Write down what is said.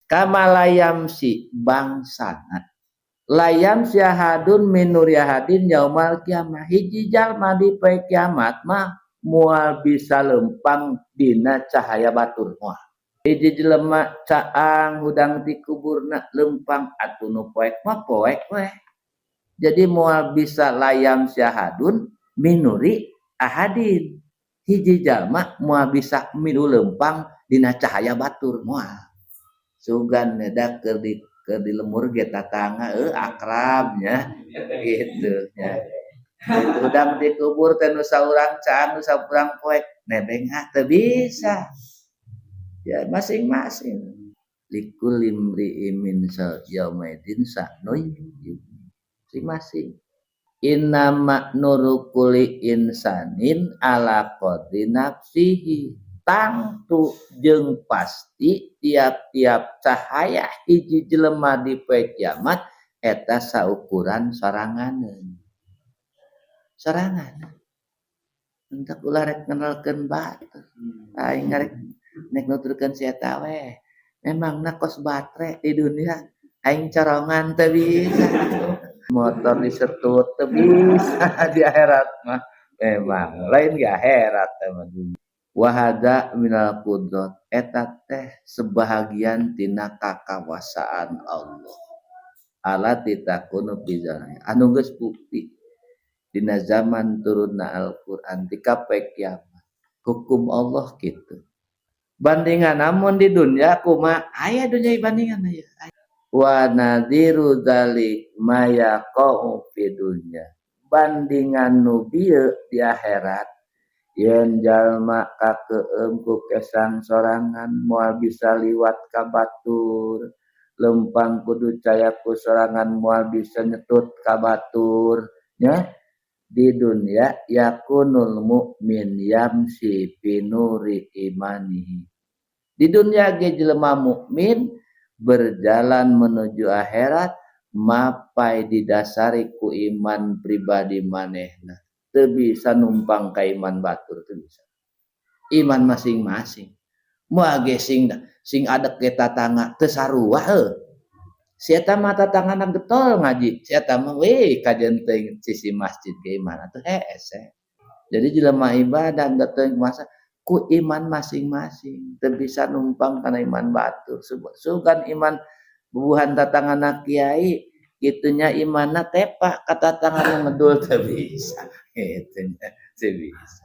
Kama la yamsyi bangsana la yamsyi ahadun min nuri ahadin yaumal kiamah, hiji jalma di poe kiamat mah moal bisa lempang dina cahaya batur moal. Hiji jelema caang hudang ti kuburna lempang atuh nu poek mah poek we. Jadi moal bisa la yamsyi ahadun min nuri ahadin. Hiji jalma moal bisa milu lempang dina cahaya batur moal. Sugan da keur di lembur ge tatangga akrabnya gitu nya. Gitu hudang dikubur teh nu saurang caang nu saurang poek nebeng ah teu bisa. Ya masing-masing. Likulli imri'in min yauma idzin sya'nun masing-masing. Innama nuru kulli insanin ala qadri nafsihi. Tangtu jeung pasti tiap-tiap cahaya hiji jelema di poe kiamat eta saukuran soranganeun. Sorangan. Entak ulah rek ngenalkeun batur. Aing rek nek nuturkeun si eta we. Memangna kos batre di dunia aing corongan teu bisa. Motor disetut teu bisa di akhirat mah. Memang lain di akhirat teh mah. Wa hadza minal qudrat eta teh sebahagian tina kakawasaan Allah. Allati takunu fi zaman anu geus bukti dina zaman turunna Al-Qur'an ti ka poe kiamat. Hukum Allah kitu. Bandingan namun di dunia kumaha aya dunia bandingan aya. Wa nadhiru dzalik ma yaqa'u fi dunya. Bandingan nu bieu di akhirat yen jalma kakeueum ku kesang sorangan moal bisa liwat ka batur, lempang kudu caya ku sorangan moal bisa nyetut ka batur nya. Di dunia yakunul mukmin yamsi fi nuri imanihi. Di dunia ge jelema mukmin berjalan menuju akhirat mapai didasari ku iman pribadi manehna. Teu bisa numpang ka iman batur, teu bisa. Iman masing-masing. Moal ge sing sing adek ge tatangga teu sarua heuh. Si eta mah tatangana getol ngaji, si eta mah we kajeun teuing sisi masjid ge iman atuh hese. Jadi jelema ibadah teuing masa ku iman masing-masing, teu bisa numpang kana iman batur. Sugan iman bubuhan tatangana kiai kitunya imanna tepa ka tatangana ngedul teu bisa. Kitu nya teu bisa.